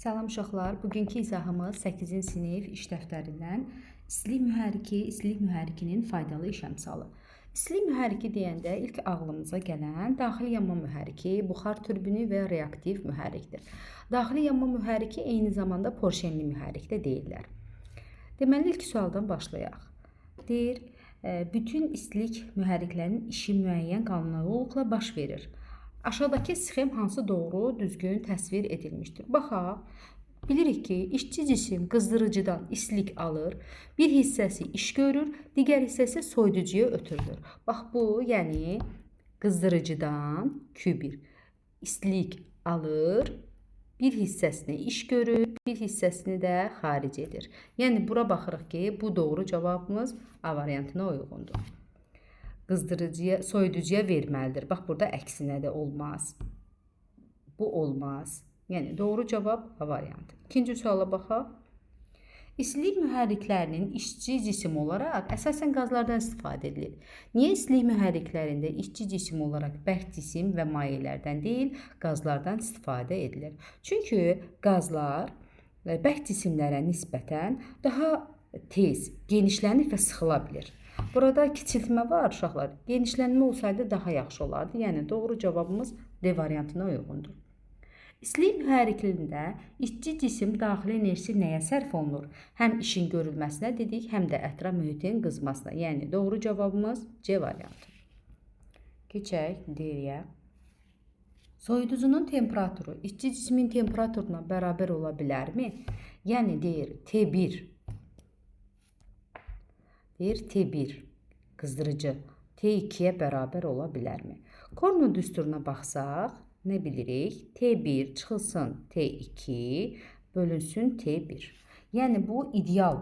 Salam uşaqlar, bugünkü izahımız 8-ci sinif iş dəftərindən istilik mühərriki, istilik mühərrikinin faydalı iş əmsalı. İstilik mühərriki deyəndə ilk ağlımıza gələn daxili yanma mühərriki, buxar turbini və reaktiv mühərrikdir. Daxili yanma mühərriki eyni zamanda porşenli mühərrik də deyirlər. Deməli, ilk sualdan başlayaq. Deyir, bütün istilik mühərriklərinin işi müəyyən qanunluqla baş verir. Aşağıdakı sxem hansı doğru, düzgün təsvir edilmişdir? Baxaq, bilirik ki, işçi cisim qızdırıcıdan istilik alır, bir hissəsi iş görür, digər hissəsi soyuducuya ötürülür. Bax, bu, yəni qızdırıcıdan Q1 istilik alır, bir hissəsini iş görür, bir hissəsini də xaric edir. Yəni, bura baxırıq ki, bu doğru cavabımız A variantına uyğundur. Qızdırıcıya, soyuducuya verməlidir. Bax, burada əksinə də olmaz. Bu olmaz. Yəni, doğru cavab A variantı. İkinci suala baxaq. İstilik mühərriklərinin işçi cisim olaraq əsasən qazlardan istifadə edilir. Niyə istilik mühərriklərində işçi cisim olaraq bərk cisim və mayelərdən deyil, qazlardan istifadə edilir? Çünki qazlar bərk cisimlərə nisbətən daha tez genişlənir və sıxıla bilir. Burada kiçiltmə var uşaqlar. Genişlənmə olsaydı daha yaxşı olardı. Yəni doğru cavabımız D variantına uyğundur. İstilik mühərrikliyində işçi cisim daxili enerjisi nəyə sərf olunur? Həm işin görülməsinə dedik, həm də ətraf mühitin qızmasına. Yəni doğru cavabımız C variantı. Keçək D-yə. Soyuducunun temperaturu işçi cismin temperaturuna bərabər ola bilərmi? Yəni deyir T1. Deyir T1 qızdırıcı T2-yə bərabər ola bilərmi? Korno düsturuna baxsaq, nə bilirik? T1 çıxılsın T2 bölünsün T1. Yəni bu ideal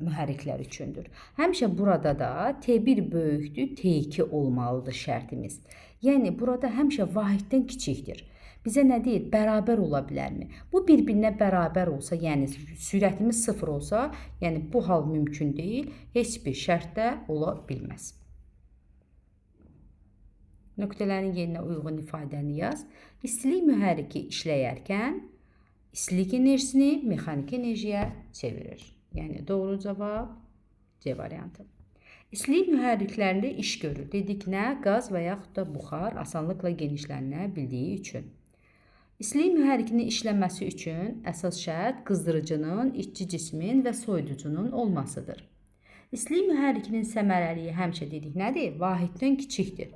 mühərriklər üçündür. Həmişə burada da T1 böyükdür, T2 olmalıdır şərtimiz. Yəni burada həmişə vahiddən kiçikdir. Bizə nə deyir? Bərabər ola bilərmi? Bu bir-birinə bərabər olsa, yəni sürətimiz 0 olsa, yəni bu hal mümkün deyil, heç bir şərtdə ola bilməz. Nöqtələrin yerinə uyğun ifadəni yaz. İstilik mühərriki işləyərkən istilik enerjisini mexaniki enerjiyə çevirir. Yəni doğru cavab C variantı. İstilik mühərriklərində iş görür. Dedik nə? Qaz və yaxud da buxar asanlıqla genişlənə bildiyi üçün. İstilik mühərrikinin işləməsi üçün əsas şərt qızdırıcının, işçi cismin və soyuducunun olmasıdır. İstilik mühərrikinin səmərəliliyi həmişə dedik nədir? Vahiddən kiçikdir.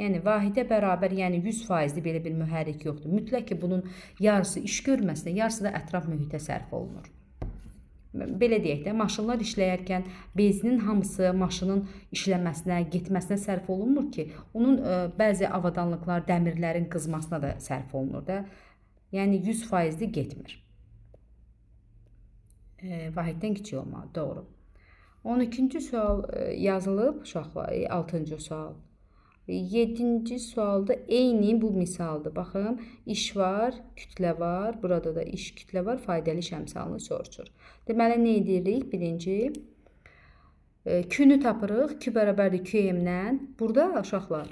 Yəni vahidə bərabər, yəni 100%li belə bir mühərrik yoxdur. Mütləq ki, bunun yarısı iş görməsinə, yarısı da ətraf mühitə sərf olunur. Belə deyək də, maşınlar işləyərkən benzinin hamısı maşının işləməsinə, getməsinə sərf olunmur ki, onun bəzi avadanlıqlar, dəmirlərin qızmasına da sərf olunur da. Yəni 100%li getmir. Vahiddən kiçik olmalı, doğru. 12-ci sual yazılıb uşaqlar, 6-cı sual. 7-ci sualda eyni bu misaldır. Baxın, iş var, kütlə var. Burada da iş, kütlə var. Faydalı iş əmsalını soruşur. Deməli, nə edirik? Birinci, Q-nü tapırıq. Q bərabərdir QM-dən. Burada uşaqlar,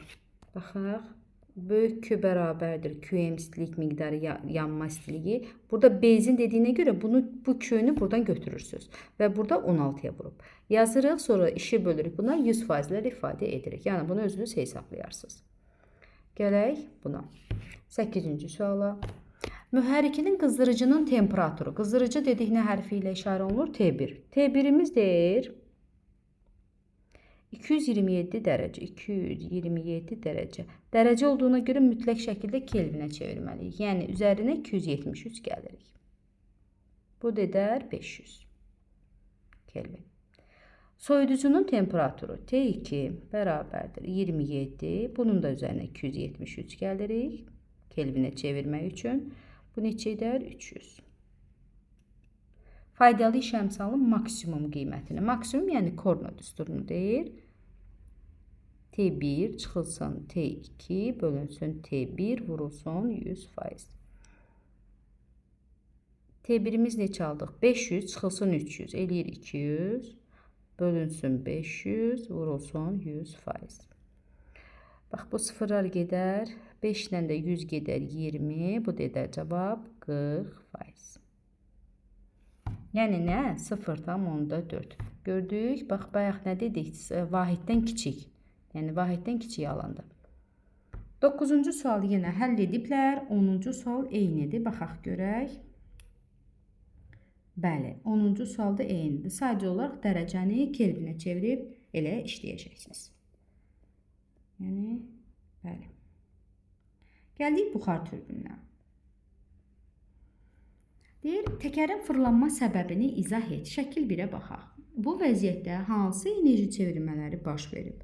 baxaq, böyük Q bərabərdir QM istilik miqdarı, yanma istiliyi. Burada benzin dediyinə görə bunu, bu Q-nü buradan götürürsünüz. Və burada 16-ya vurub. Yazırıq, sonra işi bölürük. Buna 100%lər ifadə edirik. Yəni bunu özünüz hesaplayarsınız. Gələk buna. 8-ci suala. Mühərrikinin qızdırıcının temperaturu. Qızdırıcı dedik nə hərfi ilə işarə olunur? T1. T1-imiz deyir 227 dərəcə, 227 dərəcə. Dərəcə olduğuna görə mütləq şəkildə Kelvinə çevirməliyik. Yəni üzərinə 273 gəlirik. Bu da edər 500 Kelvin. Soyuducunun temperaturu T2 bərabərdir 27. Bunun da üzərinə 273 gəlirik. Kelvinə çevirmək üçün. Bu neçə edər? 300. Faydalı iş əmsalının maksimum qiymətini. Maksimum, yəni Korno düsturunu deyir. T1 çıxılsın T2 bölünsün T1 vurulsun 100%. T1-imiz neçə aldıq? 500 çıxılsın 300 eləyir 200 bölünsün 500 vurulsun 100%. Bax, bu sıfırlar gedər. 5 ilə də 100 gedər 20. Bu da edər cavab 40%. Yəni nə? 0,4. Gördük. Bax, bayaq nə dedik? Vahiddən kiçik. Yəni vahiddən kiçik alındı. 9-cu sualı yenə həll ediblər. 10-cu sual eynidir. Baxaq görək. Bəli, 10-cu sual da eynidir. Sadəcə olaraq dərəcəni Kelvinə çevirib elə işləyəcəksiniz. Yəni, bəli. Gəldik buxar türbünə. Deyir, təkərin fırlanma səbəbini izah et. Şəkil 1-ə baxaq. Bu vəziyyətdə hansı enerji çevrilmələri baş verib?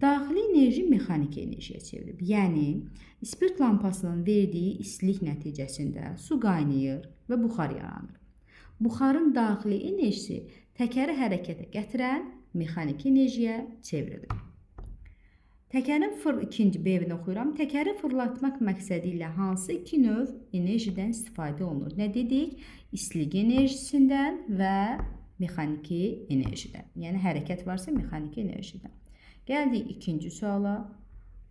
Daxili enerji mexaniki enerjiyə çevrilib. Yəni, spirt lampasının verdiyi istilik nəticəsində su qaynayır və buxar yaranır. Buxarın daxili enerjisi təkəri hərəkətə gətirən mexaniki enerjiyə çevrilir. Təkərin ikinci B-ni oxuyuram. Təkəri fırlatmaq məqsədi ilə hansı iki növ enerjidən istifadə olunur? Nə dedik? İstilik enerjisindən və mexaniki enerjidən. Yəni, hərəkət varsa mexaniki enerjidən. Gəldik ikinci suala.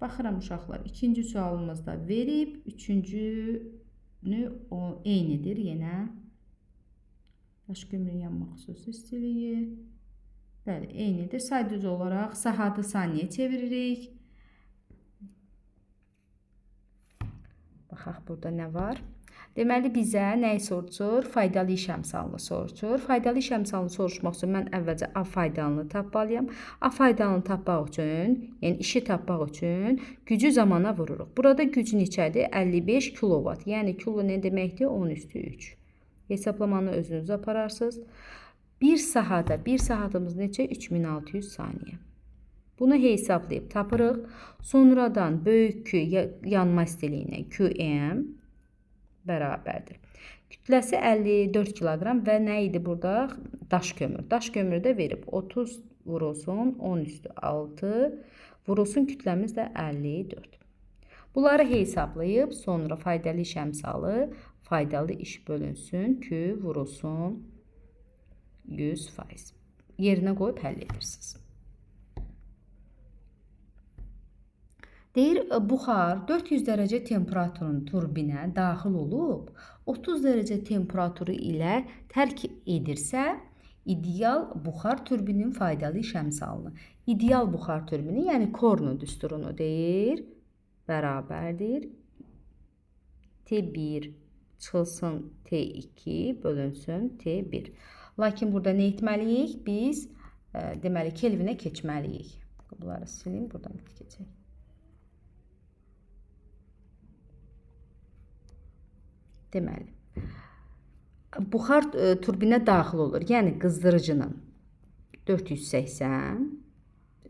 Baxıram uşaqlar, ikinci sualımızda verib, üçüncünü o eynidir yenə. Daş kömürün yanma xüsusi istiliyi. Bəli, eynidir. Sadəcə olaraq saatı saniyə çeviririk. Baxaq burada nə var? Deməli, bizə nəyi soruşur? Faydalı iş əmsalını soruşur. Faydalı iş əmsalını soruşmaq üçün mən əvvəlcə A faydalını tapmalıyam. A faydalını tapmaq üçün, yəni işi tapmaq üçün gücü zamana vururuq. Burada güc neçədir? 55 kilovat. Yəni kilo nə deməkdir? 10 üstü 3. Hesaplamanı özünüz apararsınız. Bir sahada, bir saatımız neçə? 3600 saniyə. Bunu hesablayıb tapırıq. Sonradan böyük Q yanma istiliyinə QM bərabərdir. Kütləsi 54 kiloqram və nə idi burada? Daş kömür. Daş kömürü də verib 30 vurulsun 10 üstü 6 vurulsun kütləmiz də 54. Bunları hesablayıb sonra faydalı iş əmsalı faydalı iş bölünsün Q vurulsun 100%. Yerinə qoyub həll edirsiniz. Deyir, buxar 400 dərəcə temperaturun turbinə daxil olub, 30 dərəcə temperaturu ilə tərk edirsə, ideal buxar turbinin faydalı iş əmsalını. İdeal buxar turbini, yəni Kornu düsturunu deyir, bərabərdir. T1 çıxılsın T2 bölünsün T1. Lakin burada nə etməliyik? Biz, deməli, Kelvinə keçməliyik. Bunları silim, buradan keçək. Deməli, buxar turbinə daxil olur. Yəni, qızdırıcının 480,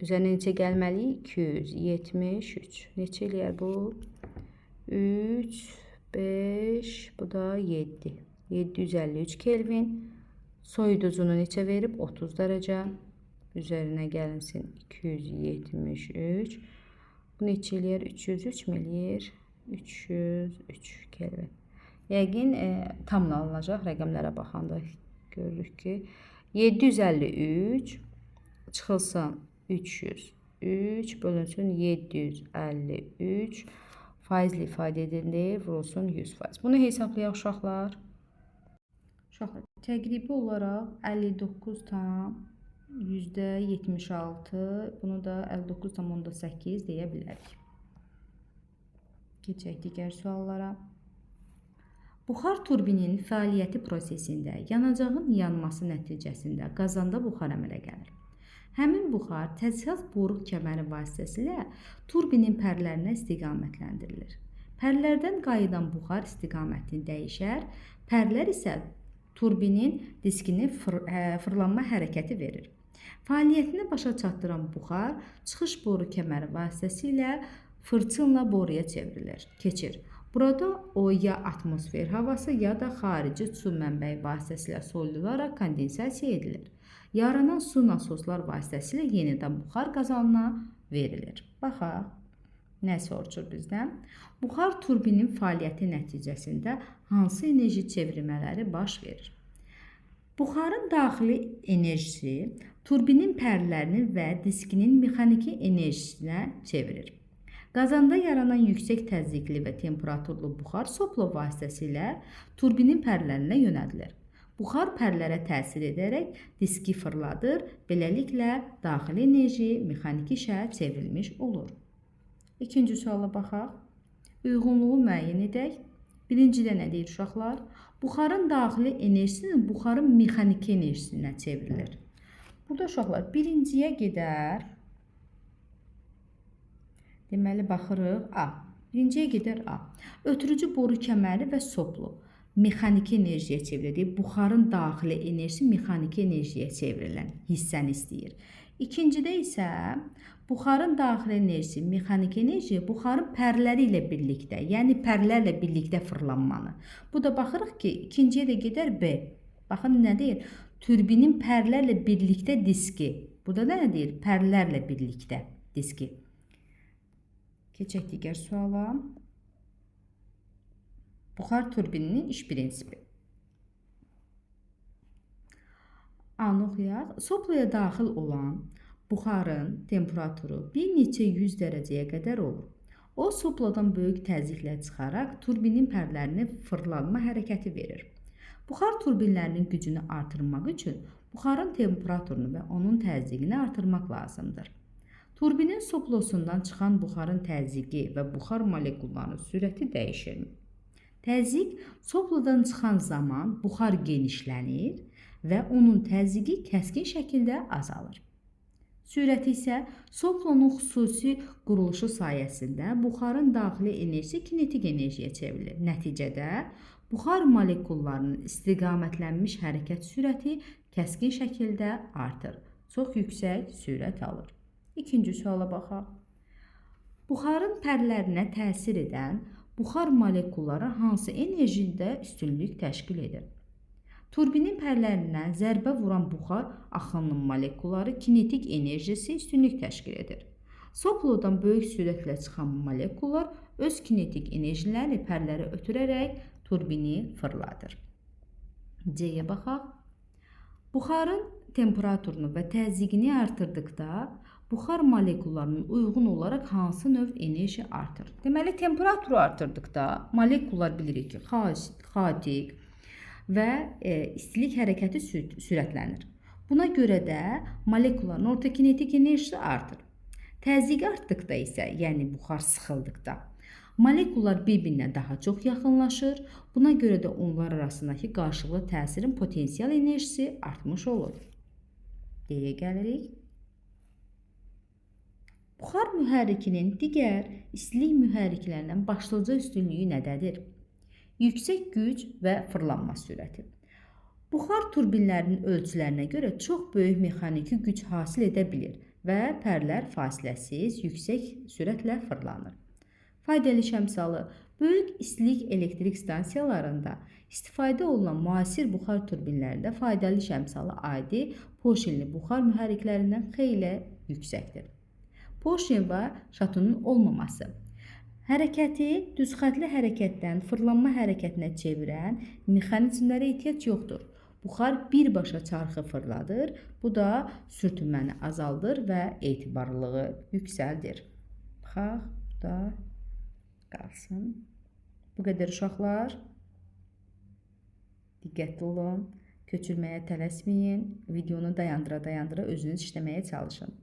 üzərinə neçə gəlməliyik? 273. Neçə eləyər bu? 3, 5, bu da 7. 753 Kelvin. Soyuducunu neçə verib? 30 dərəcə. Üzərinə gəlinsin 273. Bu neçə eləyər? 303 mi eləyir? 303 Kelvin. Yəqin tamla alınacaq rəqəmlərə baxanda görürük ki, 753 çıxılsın 303 bölünsün 753 faizli ifadə edilir, vurulsun 100%. Bunu hesablayaq uşaqlar. Uşaqlar, təqribi olaraq 59,76, bunu da 59,8 deyə bilərik. Keçək digər suallara. Buxar turbinin fəaliyyəti prosesində yanacağın yanması nəticəsində qazanda buxar əmələ gəlir. Həmin buxar təchizat boru kəməri vasitəsilə turbinin pərlərinə istiqamətləndirilir. Pərlərdən qayıdan buxar istiqamətini dəyişər, pərlər isə turbinin diskini fırlanma hərəkəti verir. Fəaliyyətini başa çatdıran buxar çıxış boru kəməri vasitəsilə fırçınla boruya çevrilir, keçir. Burada o ya atmosfer havası ya da xarici su mənbəyi vasitəsilə soyudularaq kondensasiya edilir. Yaranan su nasoslar vasitəsilə yenidən buxar qazanına verilir. Baxaq, nə soruşur bizdən? Buxar turbinin fəaliyyəti nəticəsində hansı enerji çevrilmələri baş verir? Buxarın daxili enerjisi turbinin pərlərini və diskinin mexaniki enerjisinə çevirir. Qazanda yaranan yüksək təzyiqli və temperaturlu buxar soplo vasitəsilə turbinin pərlərinə yönəldilir. Buxar pərlərə təsir edərək diski fırladır. Beləliklə, daxili enerji mexaniki işə çevrilmiş olur. İkinci suala baxaq. Uyğunluğu müəyyən edək. Birincidə nə deyir uşaqlar? Buxarın daxili enerjisinin buxarın mexaniki enerjisinə çevrilir. Burada uşaqlar birinciyə gedər. Deməli, baxırıq A. Birinciyə gedər A. Ötürücü boru kəməri və soplu mexaniki enerjiyə çevrilir. Buxarın daxili enerjisi mexaniki enerjiyə çevrilən hissəni istəyir. İkincidə isə buxarın daxili enerjisi, mexaniki enerji buxarın pərləri ilə birlikdə, yəni pərlərlə birlikdə fırlanmanı. Bu da baxırıq ki, ikinciyə də gedər B. Baxın nə deyir? Turbinin pərlərlə birlikdə diski. Burada da nə deyir? Pərlərlə birlikdə diski. Keçək digər suala. Buxar turbininin iş prinsipi. A-nı oxuyaq. Soploya daxil olan buxarın temperaturu bir neçə yüz dərəcəyə qədər olur. O, soplodan böyük təzyiqlə çıxaraq turbinin pərlərini fırlanma hərəkəti verir. Buxar turbinlərinin gücünü artırmaq üçün buxarın temperaturunu və onun təzyiqini artırmaq lazımdır. Turbinin soplosundan çıxan buxarın təzyiqi və buxar molekullarının sürəti dəyişirmi? Təzyiq soplodan çıxan zaman buxar genişlənir və onun təzyiqi kəskin şəkildə azalır. Sürəti isə soplonun xüsusi quruluşu sayəsində buxarın daxili enerjisi kinetik enerjiyə çevrilir. Nəticədə buxar molekullarının istiqamətlənmiş hərəkət sürəti kəskin şəkildə artır. Çox yüksək sürət alır. İkinci suala baxaq. Buxarın pərlərinə təsir edən buxar molekulları hansı enerjidə üstünlük təşkil edir? Turbinin pərlərindən zərbə vuran buxar axınının molekulları kinetik enerjisi üstünlük təşkil edir. Soplodan böyük sürətlə çıxan molekullar öz kinetik enerjilərini pərlərə ötürərək turbini fırladır. C-yə baxaq. Buxarın temperaturunu və təzyiqini artırdıqda buxar molekullarının uyğun olaraq hansı növ enerji artır? Deməli, temperaturu artırdıqda molekullar bilirik ki, xaotik və istilik hərəkəti sürətlənir. Buna görə də molekulların orta kinetik enerjisi artır. Təzyiq artdıqda isə, yəni buxar sıxıldıqda, molekullar bir-birinə daha çox yaxınlaşır. Buna görə də onlar arasındakı qarşılıqlı təsirin potensial enerjisi artmış olur. D-yə gəlirik. Buxar mühərrikinin digər istilik mühərriklərindən başlıca üstünlüyü nədədir? Yüksək güc və fırlanma sürəti. Buxar turbinlərinin ölçülərinə görə çox böyük mexaniki güc hasil edə bilir və pərlər fasiləsiz yüksək sürətlə fırlanır. Faydalı iş əmsalı: böyük istilik elektrik stansiyalarında istifadə olunan müasir buxar turbinlərində faydalı iş əmsalı adi porşenli buxar mühərriklərindən xeyli yüksəkdir. Porşen və şatonun olmaması. Hərəkəti düzxətli hərəkətdən fırlanma hərəkətinə çevirən mexanizmlərə ehtiyac yoxdur. Buxar birbaşa çarxı fırladır. Bu da sürtünməni azaldır və etibarlılığı yüksəldir. Baxaq, bu da qalsın. Bu qədər uşaqlar. Diqqətli olun. Köçürməyə tələsməyin. Videonu dayandıra-dayandıra özünüz işləməyə çalışın.